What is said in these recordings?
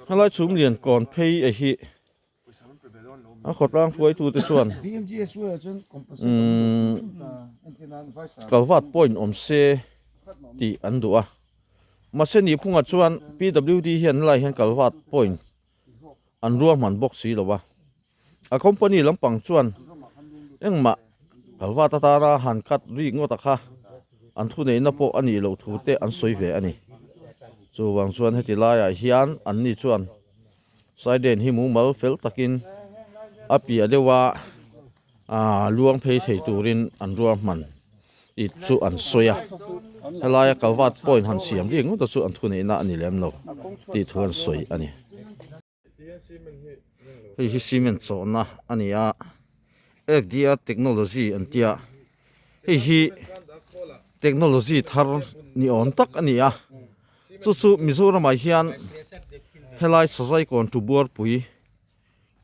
Helai chhumlian kawn phei a hi a khawtlang hruaitute chuan umm kalvat point awm se tih an duh a mahse nihphungah chuan PWD hian helai hian kalvat point an ruahman bawk si lo a a company lampang chuan engmah kalvat atana han cut rik ngawt a kha an thuneihna pawh a nih loh thu te an sawi ve a ni chuvang chuan heti laiah hian anni chuan. Saiden hi mumal fel takin a piah deuh a aaa luang phei thei turin an ruahman it chu an sawi a helaia kalvat point han siam rik ngawt a chu an thuneihna a ni lem lo tih thu an sawi a ni. Hei hi cement chawhna a ni a F_D_R technology an tia hei hi technology thar ni awm tak a ni a. Chu chu Mizoramah hian helai Sazai kawn tu buarpui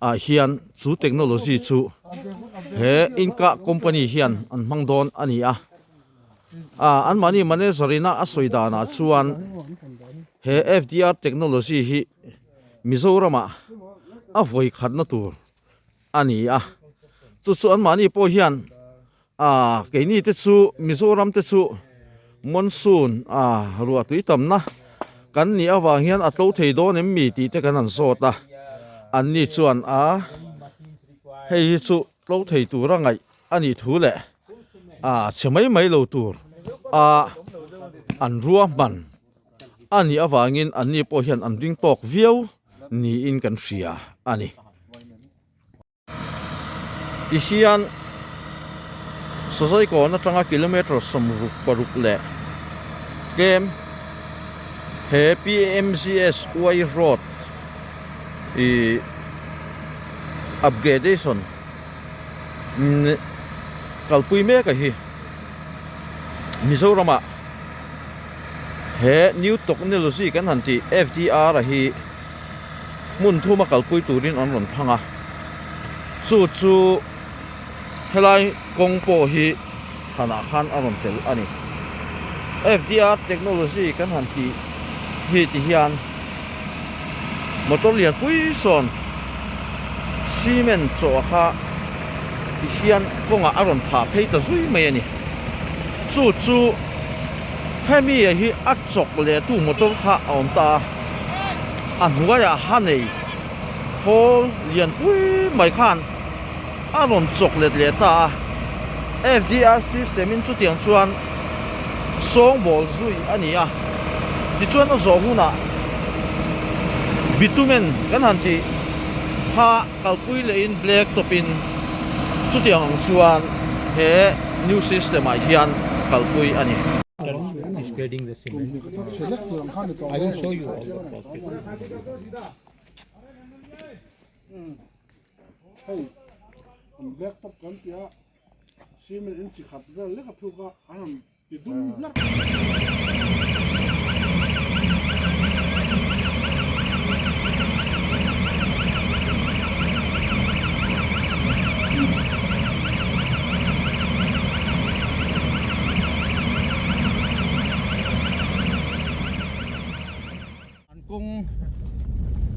ah hian chu technology chu he Inca company hian an hmang dawn a ni a. Ah anmahni manager ina a sawi danah chuan he F_D_R technology hi Mizoramah a vawi khatna tur a ni a. Chu chu anmahni pawh hian Ah keini te chu Mizoram te chu monsoon ah ruah tui tamna kan nih avang hian a tlo thei dawn em mi tih te kan han zawt a an ni chuan a hei hi chu tlo thei tura ngaih a nih thu leh ah chhe mai mai lo tur a an ruahman a nih avangin an ni pawh hian an ring tawk viau niin kan hria a ni. Tihian Sazaikawn atanga kilometre 66 leh tlem he PMGSY road ih upgradation kalpui mek a hi Mizoram ah he new technology kan han tih F_D_R a hi. hmun thuma kalpui turin an rawn thlang a chu chu helai kawng pawh hi thlanah khan a rawn tel a ni F_D_R technology kan han tih hi ti hian motor lian pui sawn cement chawh kha ti hian kawngah a rawn phah phei ta zui mai a ni chu chu hemi hi a chawk leh tu motor kha a awm ta a. A hnuaiah ha nei khawl lian pui mai khan a rawn chawk let leh ta a, F_D_R system in chutiang chuan sawngbawl zui a ni a, tichuan a zawh hunah bitumen kan han tih kha kalpui lehin black top in chutiang ang chuan he new system ah hian kalpui a ni. An kawng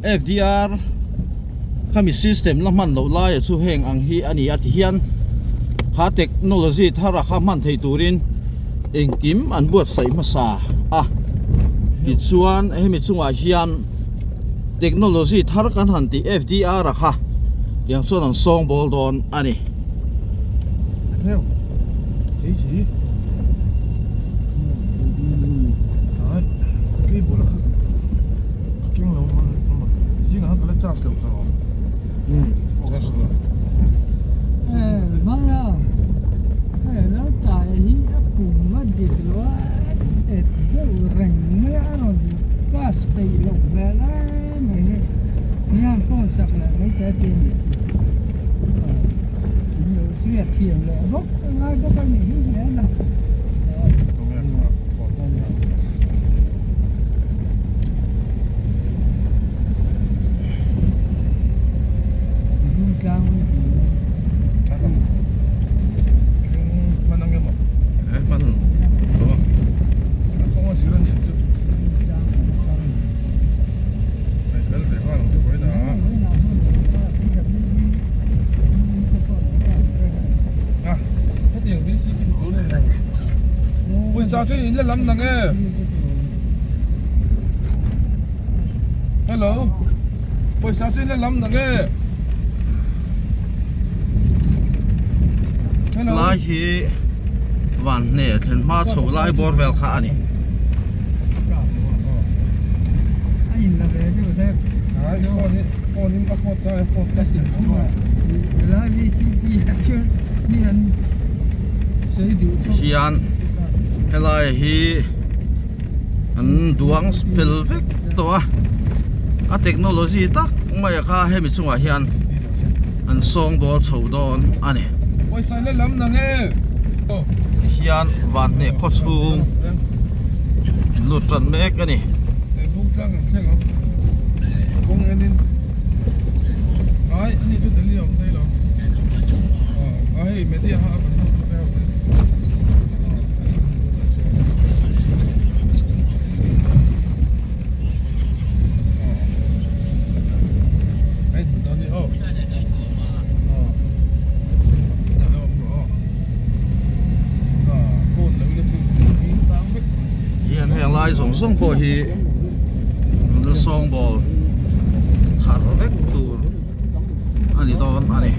FDR khami system la hman loh laia chu heng ang hi a ni a ti hian kha technology thar a kha hman thei turin engkim an buatsaih hmasa a tichuan hemi chungah hian technology thar kan han tih FDR a kha tiang chuan an sawng bawl dawn a ni. Pawisa chu in la lam nang e. Hello. Pawisa chu in la lam nang e. Hello. Lai hi van hne thlen hma chho lai bawr vel kha a ni. Hian helai hi an duang fel vek tawh a a technology tak mai a kha hemi chungah hian an sawngbawl chho dawn a ni. Hian vanhneh khaw chhung lut tan mek a ni. Hian heng lai zawng zawng pawh hi noodle sawngbawl thar vek tur a ni dawn a ni.